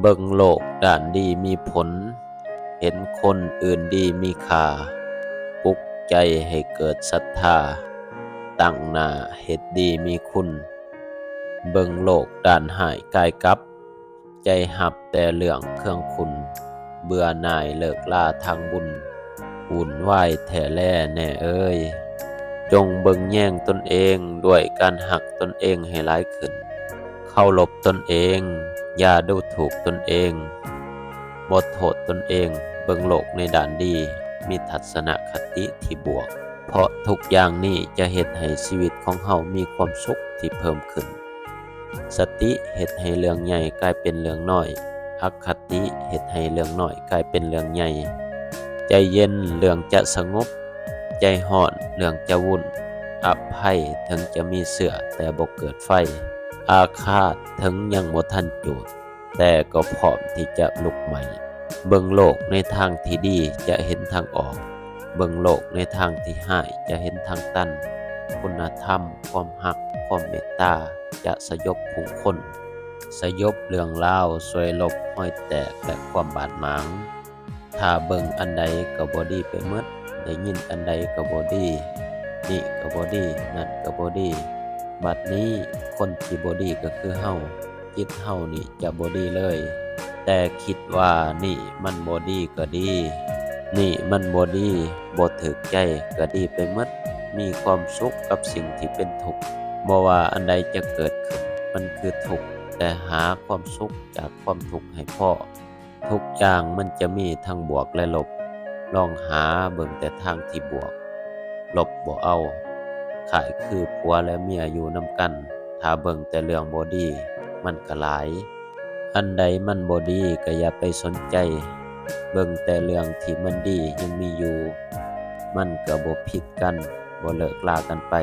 ເບິ່ງໂລກດ້ານດີມີຜົນ, ເຫັນຄົນອື່ນດີມີຄ່າ, ປຸກໃຈໃຫ້ເກີດສັດທາ, ຕັ້ງໜ້າເຮັດດີມີຄຸນ. ເບິ່ງໂລກດ້ານຮ້າຍກາຍກັບ, ໃຈຮັບແຕ່ເລື່ອງເຄືອງຂຸ່ນ, ເບື່ອໜ່າຍເລີກລາທາງບຸນ, ວຸ່ນວາຍແທ້ແລແນ່ເອີຍ. ຈົ່ງເບິ່ງແຍງຕົນເອງດ້ວຍການຮັກຕົນເອງໃຫ້ຫຼາຍຂຶ້ນ, ເຄົາລົບຕົນເອງ, ຢ່າດູຖູກຕົນເອງ, ບໍ່ໂທດຕົນເອງ, ເບິ່ງໂລກໃນດ້ານດີ, ມີທັດສະນະຄະຕິທີ່ບວກ, ເພາະທຸກຢ່າງນີ້ຈະເຮັດໃຫ້ຊີວິດຂອງເຮົາມີຄວາມສຸກທີ່ເພີ່ມຂຶ້ນ. ສະຕິເຮັດໃຫ້ເລື່ອງໃຫຍ່ກາຍເປັນເລື່ອງນ້ອຍ, ອະຄະຕິເຮັດໃຫ້ເລື່ອງນ້ອຍກາຍເປັນເລື່ອງໃຫຍ່. ໃຈເຢັນເລື່ອງຈະສະຫງົບ, ໃຈຮ້ອນເລື່ອງຈະວຸ່ນ. ອະໄພເຖິງຈະມີເຊື້ອແຕ່ບໍ່ເກີດໄຟ, ອາຄາດເຖິງຍັງບໍ່ທັນຈູດ ແຕ່ກໍພ້ອມທີ່ຈະລຸກໄໝ້. ເບິ່ງໂລກໃນທາງທີ່ດີຈະເຫັນທາງອອກ, ເບິ່ງໂລກໃນທາງທີ່ຮ້າຍຈະເຫັນທາງຕັນ. ຄຸນນະທຳ, ຄວາມຮັກ, ຄວາມເມດຕາ ຈະສະຫຍົບຜູ້ຄົນ, ສະຫຍົບເລື່ອງລາວ, ຊ່ວຍລົບຮອຍແຕກ ແລະ ຄວາມບາດໝາງ. ຖ້າເບິ່ງອັນໃດກໍບໍ່ດີໄປໝົດ, ໄດ້ຍິນອັນໃດກໍບໍ່ດີ, ນີ້ກໍບໍ່ດີ, ນັ້ນກໍບໍ່ດີ. ບັດນີ້ຄົນທີ່ບໍ່ດີກໍຄືເຮົາ, ຈິດເຮົານີ້ຈະບໍ່ດີເລີຍ. ແຕ່ຄິດວ່ານີ້ມັນບໍ່ດີກໍດີ, ນີ້ມັນບໍ່ດີ, ບໍ່ຖືກໃຈກໍດີໄປໝົດ. ມີຄວາມສຸກກັບສິ່ງທີ່ເປັນທຸກ. ບໍ່ວ່າອັນໃດຈະເກີດຂຶ້ນ, ມັນຄືທຸກ, ແຕ່ຫາຄວາມສຸກຈາກຄວາມທຸກໃຫ້ພໍ້. ທຸກຢ່າງມັນຈະມີທັງບວກ ແລະ ລົບ, ລອງຫາເບິ່ງແຕ່ທາງທີ່ບວກ, ລົບບໍ່ເອົາ. ຄ້າຍຄືຜົວ ແລະ ເມຍຢູ່ນຳກັນ, ຖ້າເບິ່ງແຕ່ເລື່ອງບໍ່ດີ, ມັນກະຫຼາຍ. ອັນໃດມັນບໍ່ດີກະຢ່າໄປສົນໃຈ, ເບິ່ງແຕ່ເລື່ອງທີ່ມັນດີຍັງມີຢູ່, ມັນກະບໍ່ຜິດກັນ, ບໍ່ເລີກລາກັນໄປ.